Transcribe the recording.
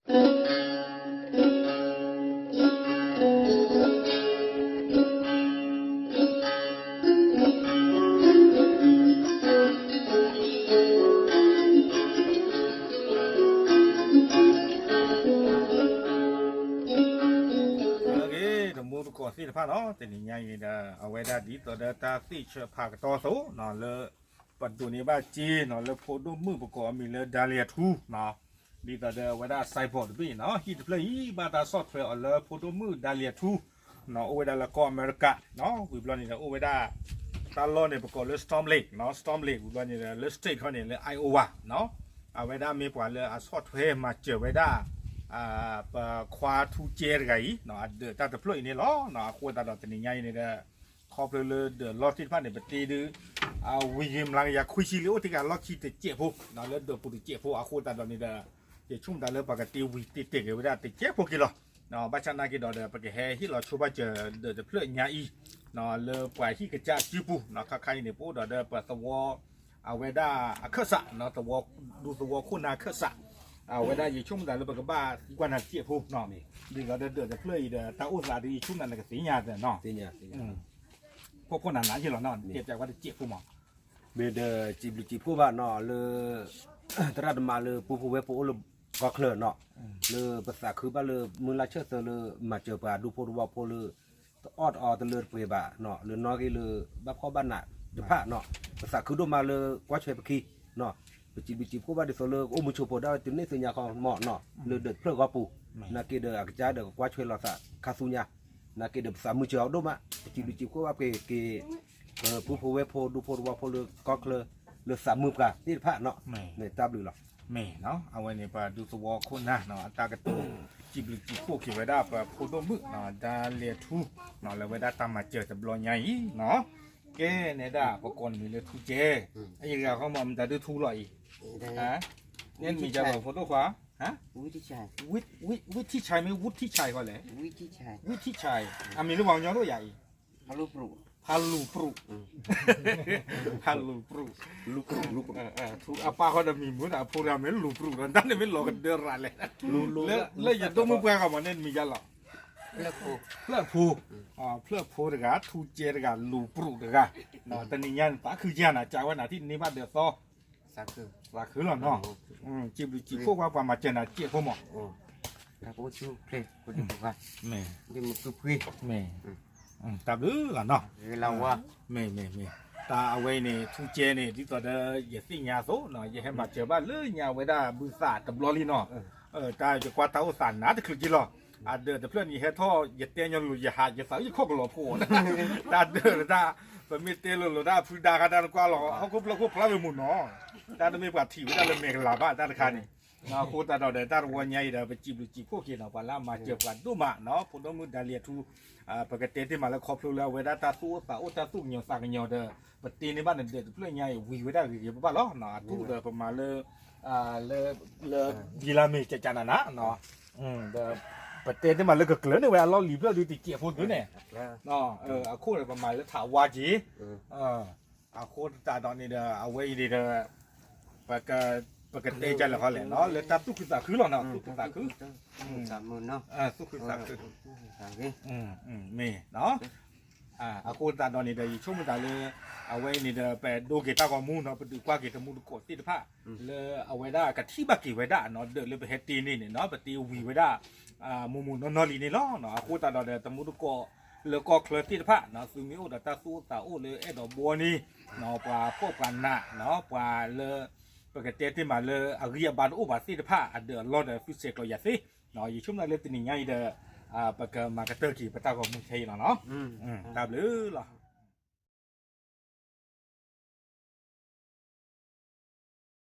တမူတကိးသ့ၣ်တဖၣ် တနံၤညါအံၤန့ၣ်ဒီး အဝဲဒၣ်ဒ်သိးဒီးတၢ်သ့ၣ်ဆၢဖးကတီၢ်အသိး လၢ ပဒိးန့ၢ်ဘၣ်စ့ လၢဖိဒိၣ်မုၣ်ပကိးအမံၤလၢ Dahlia two ဒ်သိးဒီးအဝဲဒၣ် signboard တဘ့ၣ်န့ၣ် ဟံၣ်တဖျၢၣ်အံၤ ဘၣ်တၢ်ဆီၣ်ထွဲအီၤလၢဖိဒိၣ်မုၣ် Dahlia two အိၣ်ဝဲဒၣ်လၢကီၢ်အမဲရကၤ ဝံၤဘျီန့ၣ်ဒီး အိၣ်ဝဲဒၣ် တၢ်လီၢ်န့ၣ် ပကိးလၢ Storm Lake Storm Lake ဝံၤဘျီန့ၣ်ဒီး လၢ state ခီန့ၣ် လၢ Iowa အဝဲဒၣ်မ့ၢ်ပှၤလၢအဆီၣ်ထွဲမၤစၢၤဝဲဒၣ် ပခွါထူကဲတဂၤအံၤ အဒၢးတၢ်တဖျၢၣ်အံၤန့ၣ်လီၤ. အဃိသတးဒီးတနံၤညါအံၤန့ၣ်ဒီး ခီဖျိလၢဒၢးလီၢ်သ့ၣ်တဖၣ်န့ၣ် ပတ့ဒုး ဝံၤဂ့ၤမျးကယၤခွံဆံလံ အိၣ်တ့ၢ်ကလီၢ်ခံတစဲးဖိ လၢဒၢးပူၤတစဲးဖိ အဃိသတးဒီးန့ၣ်ဒီး ယဆိကမိၣ်သးလၢပှၤကတ့ဝံၤတ့ၢ်တ့ၢ်က့ၤဝဲဒၣ်တစဲးဖိက့ၤလီၤ. ဘၣ်ဆၣ်နာ်က့ဒီးဒီး ပကဟဲဟ့ၣ်လီၤဆိဘၣ်စၢၤဒၢးတဖျၢၣ်ညါအံၤ လၢပှၤဟံၣ်ကစၢ်စုပူၤ ခါခါအံၤန့ၣ် ပအိၣ်ဒီးဒီးပသဝီ အဝဲဒၣ်အခၢၣ်စး ဒူသဝီခိၣ်နၢ်အခၢၣ်စး အဝဲဒၣ်ယဆိကမိၣ်သးလၢပကဘၣ်သံကွၢ်နၤတစဲးဖိ ဒ်သိးဒီးဒၢးတဖျၢၣ်အံၤဒီး တၢ်အိၣ်သးဒီး ယဆိကမိၣ်သးနကသ့ၣ်ညါသ့နီၤ ဖှီၣ်ဖှီၣ်နးနးယ့ၢ်လီၤနီၤ တဲပျးကွၢ်တစဲးဖိမး မ့ၢ်ဒီးစံးဘျုးစံးဖှိၣ်ဘၣ်နီၤလၢ သရၣ်သမါလၢပူဖိဝဲဖိအိၣ်လၢကီၢ်ချၢနီၤ လၢပသးခုဘၣ်လၢမုၢ်လၢ်ဆၢၣ်သၢလၢမၤစၢၤပှၤဒူဖိတဝီဖိလၢ တအီၣ်တအီတလၢတပှဲၤဘၣ်နီၤ လၢနီၣ်ဂံၢ်လၢဘၣ်ဖှီၣ်ဘၣ်နးတဖၣ်နီၤ ပသးခုဒိၣ်မးလၢကွၢ်ထွဲပခံနီၤ ပစံးဘျုးစံးဖှိၣ်ဘၣ်ဒ်သိးလၢအိၣ်မုာ်ဆိးပၢၤဒၣ်ဝဲတုၤန့ၣ်သ့ၣ်ညါခီမးနီၤ လၢဒၢးတဖျၢၣ်အဂီၢ်ပူၤ နာ်က့ဒီးအကစၢ်ဒီးကကွၢ်ထွဲလိာ်သးခါဆူညါ နာ်က့ဒီးပသးမုာ်စၢၤအီၤဒိၣ်မး ပစံးဘျုးစံးဖှိၣ်ဘၣ်က့ၤက့ၤ ပူဖိဝဲဖိဒူဖိတဝီဖိလၢကီၢ်ချၢ လၢသးမုာ်ပှၤသ့ၣ်တဖၣ်နီၤ မ့ၢ်တၢ်ဘျုးလီၤ မ့ၢ်နီၤ အဝဲန့ၣ်ပှၤဒူသဝီခိၣ်နၢ်နီၤ အတၢ်ကတိၤ စံးဘျုးစံးဖှိၣ်က့ၤဝဲဒၣ်ပဖိဒိၣ်မုၣ်နီၤ ဒၣ်လဲၤထူနီၤ လၢဝဲဒၣ်တၢ်မၤစၢၤတဘျီညါအံၤနီၤ ကဲနဲဒၣ်ပကိးနမံၤလၢထူကဲ အယဂၤဃီမးမတၤဒုထူလီၤအံၤ နဲနမံၤဒ်လဲၣ်ဖိဒိၣ်ခွါ ဝံထံၣ်ဆၢ ဝံထံၣ်ဆၢမ့ၢ်ဝံထံၣ်ဆၢဃီလဲၣ် ဝံထံၣ်ဆၢ အမံၤလၢပှၤကညီဒိၣ်ယၤအံၤ ဖးလူၤပြူး ဖးလူၤပြူး အပၢ်ဃီဒီးမံၤမုာ်ဒီးအဖိတဂၤမ့ၢ်လူၤပြူးဒီး တၢ်န့ၣ်မ့ၢ်လီၤကဒၢရၤလဲၣ် လၢယဒိၣ်မုၣ်ပှၢ်ဂၤမးန့ၣ်တမံၤယါလီၤ ဖျၢၣ်ဖိ ဖျၢၣ်ဖိတဂၤ ထူကဲတဂၤ လူၤပြူးတဂၤ တနံၤညါန့ၣ် သးခုကနၤ ကးဝဲနၤထံၣ်န့ၢ်ဘၣ်ဒၢးသီ သးခုလီၤနီၤ စံးဘျုးစံးဖှိၣ်ကွၢ်ပှၤမၤစၢၤနၤစဲးဖိမး မ့ၢ် တၢ်ဘျုးလီၤနီၤ မ့ၢ်မ့ၢ်မ့ၢ် တၢ်အဝဲအံၤန့ၣ် ထူကဲန့ၣ် ဒ်သိးဒီးယသ့ၣ်ညါအသိးနီၤ ယဟဲမၤစၢၤဘၣ်လၢညါဝဲဒၣ်ဘုသးတဘျီလံနီၤ တၢ်ယကွၢ်တၢ်အိၣ်သးနးတချုးက့လီၤ အဒၢးတဖျၢၣ်န့ၣ် ယဟဲထီၣ်ယတဲညီလိၤ ယဟးယသးအုးယခီၣ်ကလီၤဖိ တၢ်ဒၢးလၢတၢ် ပမ့ၢ်တဲလိၤလိၤတၢ်ဖုဒါခါတၢ်နကွၢ်လီၤ ဟီၣ်ခိၣ်ဖျၢၣ်ခိၣ်ဖျါဝဲမုာ်နီၤ တၢ်တမ့ၢ်ပှၤထံၣ်ဝဲဒၣ်လၢမဲာ်ကလၤဘၣ်တၢ်တခါန့ၣ် အဃိသတးဒီးတၢ်တဝီညါအံၤဒီး ပစံးဘျုးစံးဖှိၣ်က့ၤနီၤ ပှၤလၢအမၤစၢၤပှၤဒိၣ်မးနီၤ ဖိဒိၣ်မုၣ်ဒၣ်လံအထူ ပကတဲတ့ၢ်မးလၢခီဖျိလၢအဝဲဒၣ်တၢ်သူၣ်အိၣ်သးအိၣ်တၢ်သူၣ်ကညီၤသးကညီၤဒီး ပတ့န့ၢ်ဘၣ်နဒၢးတဖျၢၣ်ညါအံၤ ဝံၤဝဲဒၣ်ဂ့ၤဂ့ၤဘၣ်ဘၣ်လီၤ အတူၢ်ဒီးပမၤလၢ လၢ လၢ ဘံလါမ့ၢ်ကကနၤနၤ ဒီး ပတဲတ့ၢ်မးလၢကကျၢၤန့ၢ်ဝဲအလီၢ်လံၤဖျၢၣ်ဒုတစဲးဖိဒုန့ၣ် အခိၣ်ဒီးပမၤလၢထးဝါက့ၤ အဃိသတးဒီးန့ၣ်ဒီး အဝဲအံၤန့ၣ်ဒီး ပကတဲကလဲၣ်ဃီလဲၣ်နီၤ လၢတၢ်သူၣ်ခုသးခုလီၤနီၤ သူၣ်ခုသးခု သူၣ်ခုသးခု မ့ၢ် အဃိသတးဒီးန့ၣ်ဒီး ယဆိကမိၣ်သးလၢ အဝဲအံၤန့ၣ်ဒီး ပဒိက့ၤတၢ်ဂီၤမူနီၤ ပဒုးကွၢ်က့ၤတမူတကိးသ့ၣ်တဖၣ် လၢအဝဲဒၣ်ကထံၣ်ဘၣ်က့ၤဝဲဒၣ်နီၤ ဒၢးလၢပဟဲတ့န့ၢ်န့ၣ်နီၤ ပတ့ဝံၤဝဲဒၣ် မိၢ်မိၢ်နီၢ်နီၢ်လံန့ၣ်လီၤ. အဃိသတးဒီးဒီး တမူတကိးလၢကီၢ်ချၢသ့ၣ်တဖၣ်နီၤ သုမ့ၢ်အိၣ်ဒီးတၢ်သူၣ်အိၣ်သးအိၣ်လၢအဲၣ်ဒိးဘှီန့ၢ် ပှၤဖှီၣ်ပှၤနး ပှၤလၢ ပကတဲတ့ၢ်မးလၢအဂံၢ်အဘါတအိၣ်ဘၣ်သ့ၣ်တဖၣ် အဒၢးအလီၢ်ဒီး သုဆဲးကျိးယၤသ့ ယဆိကမိၣ်လၢတနံၤညါအံၤဒီး ပကမၤကတၢၢ်က့ၤပတၢ်ဂီၤမူထဲအံၤလီၤနီၤ. တၢ်ဘျုးလီၤ.